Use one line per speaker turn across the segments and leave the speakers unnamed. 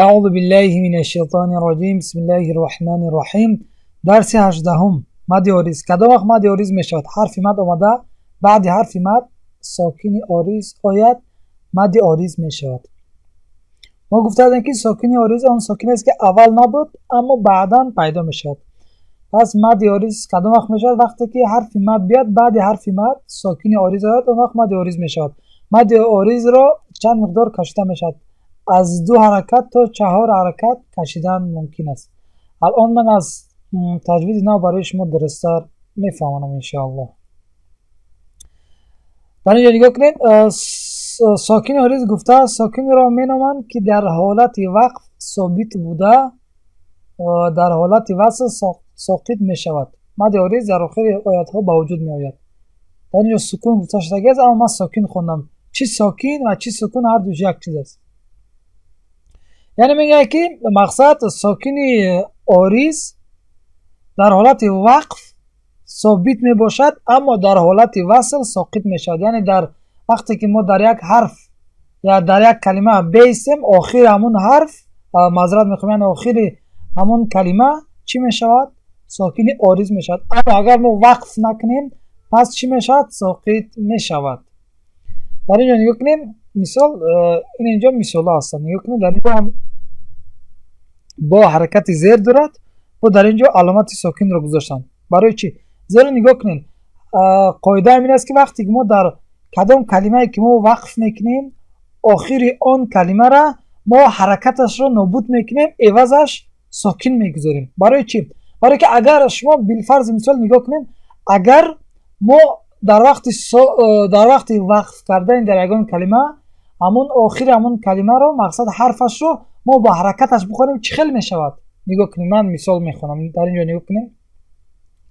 Аъузу биллаҳи минаш шайтони роҷим. Бисмиллаҳи роҳмани роҳим. Дарси 18-ум. Мадди ориз. Кадом вақт мадди ориз мешавад? Ҳарфи мад омада, баъди ҳарфи мад сокини ориз ояд, мадди ориз мешавад. Мо гуфта будем, ки сокини ориз он сокин аст, ки аввал набуд, аммо баъдан пайдо мешавад. Пас мадди ориз кадом вақт мешавад? Вақте ки ҳарфи мад биёд, баъди ҳарфи мад сокини ориз ояд, он вақт мадди ориз мешавад. Мадди оризро чанд миқдор кашида мешавад? Аз ду ҳаракат то чаҳор ҳаракат кашидан мумкин аст. Алон ман аз таҷвиди нав барои шумо дурусттар мефаҳмонам, иншоаллоҳ. Дар инҷо нигоҳ кунед. Сокини ориз гуфта сокинро меноманд, ки дар ҳолати вақф собит буда, дар ҳолати васл соқит мешавад. Мадди ориз дар охири оятҳо ба вуҷуд меояд. Дар инҷо сукун гуфта шудагӣ аст, аммо ман сокин хондам. Чӣ сокин ва чӣ сукун, ҳардуш як чиз аст. Яъне мегӯяд, ки мақсад сокини ориз дар ҳолати вақф собит мебошад, аммо дар ҳолати васл соқит мешавад. Яъне дар вақте ки мо дар як ҳарф я дар як калима беистем, охири ҳамун ҳарф, маъзарат мехоҳем, яъне охири ҳамун калима чӣ мешавад? Сокини ориз мешавад. Аммо агар мо вақф накунем, пас чӣ мешавад? Соқит мешавад. Дар инҷо нигоҳ кунем, мисол, ин инҷо мисолҳо ҳастанд. Нигоҳ кунед, дар инҷо ҳам бо ҳаракати зер дорад, бо дар инҷо аломати сокинро гузоштанд. Барои чӣ? Зеро нигоҳ кунед, қоида ҳамин аст, ки вақте ки мо дар кадом калимае ки мо вақф мекунем, охири он калимара мо ҳаракаташро нобуд мекунем, эвазаш сокин мегузорем. Барои чӣ? Барое ки агар шумо билфарзи мисол нигоҳ кунед, агар мо дар вақти вақф кардани дар ягон калима ҳамун охири ҳамун калимаро, мақсад ҳарфашро мо бо ҳаракаташ бихонем, чӣ хел мешавад? Нигоҳ кунед, ман мисол мехонам. Дар инҷо нигоҳ кунед,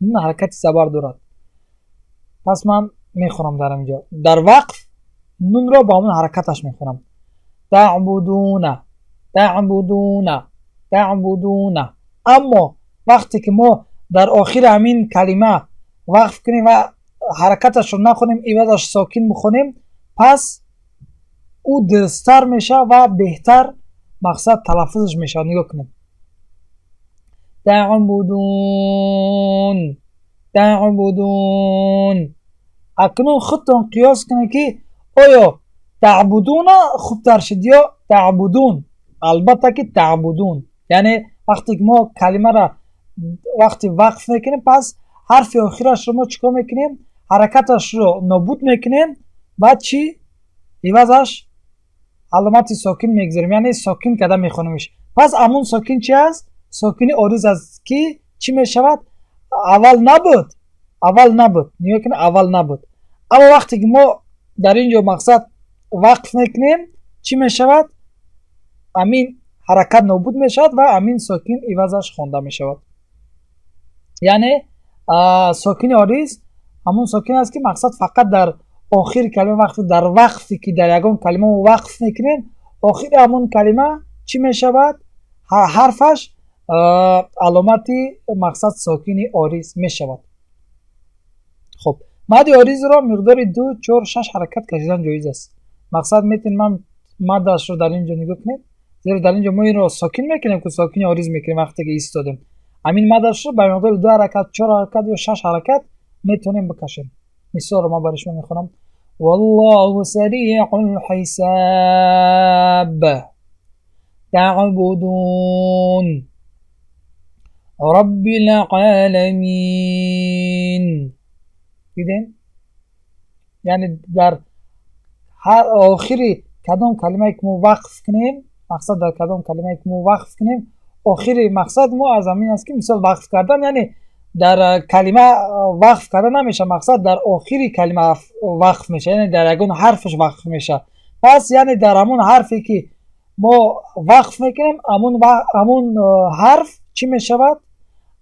ин ҳаракати забар дорад. Пас ман мехонам, дар инҷо дар вақф нунро бо ҳамун ҳаракаташ мехонам: таъбудуна, таъбудуна, таъбудуна. Аммо вақте ки мо дар охири ҳамин калима вақф кунем ва ҳаракаташро нахонем, ивазаш сокин бихонем, пас ӯ дурусттар мешавад ва беҳтар, мақсад, талаффузаш мешавад. Нигоҳ кунем: таъбудун, таъбудун. Акнун худтон қиёс кунед, ки оё таъбудуна хубтар шуд ё таъбудун? Албатта ки таъбудун. Яъне вақте ки мо калимара вақти вақф мекунем, пас ҳарфи охирашро мо чӣ кор мекунем? Ҳаракаташро нобуд мекунем. Баъд чӣ? Ивазаш аломати сокин мегузорем, яъне сокин карда мехонимш. Пас ҳамун сокин чи аст? Сокини ориз аст, ки чӣ мешавад? Аввал набуд, аввал набуд. Нигоҳ кунед, аввал набуд, аммо вақте ки мо дар ин ҷо, мақсад, вақф мекунем, чӣ мешавад? Ҳамин ҳаракат нобуд мешавад ва ҳамин сокин ивазаш хонда мешавад. Яъне сокини ориз ҳамун сокин аст, ки, мақсад, фақат дар охири калима, вақте дар вақфе ки дар ягон калима мо вақф мекунем, охири ҳамун калима чӣ мешавад? Ҳарфаш аломати, мақсад, сокини ориз мешавад. Хуб, мадди оризро миқдори ду, чор, шаш ҳаракат кашидан ҷоиз аст. Мақсад, метавонед ман маддашро дар ин ҷо нигоҳ кунед, зеро дар ин ҷо мо инро сокин мекунем, ки сокини ориз мекунем. Вақте ки истодем, ҳамин маддашро ба миқдори ду ҳаракат, чор ҳаракат ё шаш ҳаракат метавонем бикашем. Мисолро ман барои шумо мехонам: валлоҳу сариъул ҳисаб, таъбудун, роббил оламин. Дидем, яъне дар ҳар охири кадом калимае ки мо вақф кунем, мақсад, дар кадом калимае ки мо вақф кунем, охири мақсад мо аз ҳамин аст, ки мисол вақф кардан, яъне дар калима вақф карда намешавад, мақсад, дар охири калима вақф мешавад, яъне дар ягон ҳарфаш вақф мешавад. Пас яъне дар ҳамон ҳарфе ки мо вақф мекунем, ҳамун ҳарф чӣ мешавад?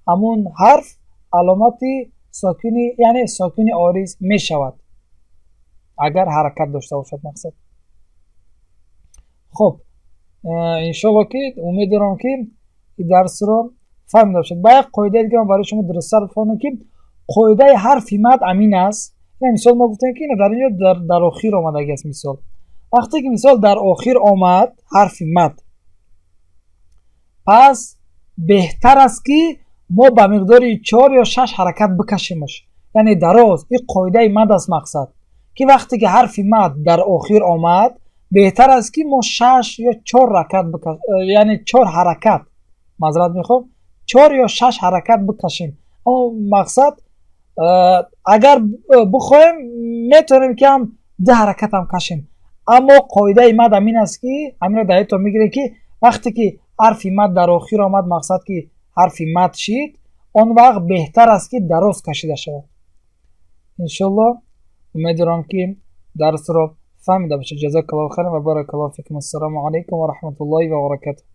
Ҳамун ҳарф аломати сокини, яъне сокини ориз мешавад, агар ҳаракат дошта бошад, мақсад. Хуб, иншоалло, ки умед дорам, ки ин дарсро фаҳмида бошед. Ба як қоидаи дига ман барои шумо дурусттар бифаҳмонам, ки қоидаи ҳарфи мад ҳамин аст. Мисол, мо гуфтем, ки дар инҷо дар охир омадаги аст. Мисол, вақте ки, мисол, дар охир омад ҳарфи мад. Пас беҳтар аст, ки мо ба миқдори чор ё шаш ҳаракат бикашемаш, яъне дароз. Ин қоидаи мад аст. Мақсад, ки вақте ки ҳарфи мад дар охир омад, беҳтар аст, ки мо шаш ё чор ҳаракат, яъне чор ҳаракат, маъзарат мехоҳам, чор ё шаш ҳаракат бикашем. Аммо мақсад, агар бихоҳем, метавонем, ки ҳам ду ҳаракатам кашем, аммо қоидаи мад ҳамин аст, ки ҳаминро дар ёдтон мегиред, ки вақте ки ҳарфи мад дар охир омад, мақсад, ки ҳарфи мад шид, он вақт беҳтар аст, ки дароз кашида шавад. Иншоалло, умед дорам, ки дарсро фаҳмида бошед. Ҷазакаллоҳу хайран ва баракаллоҳу фикум. Ассалому алайкум ва раҳматуллоҳи ва баракатуҳ.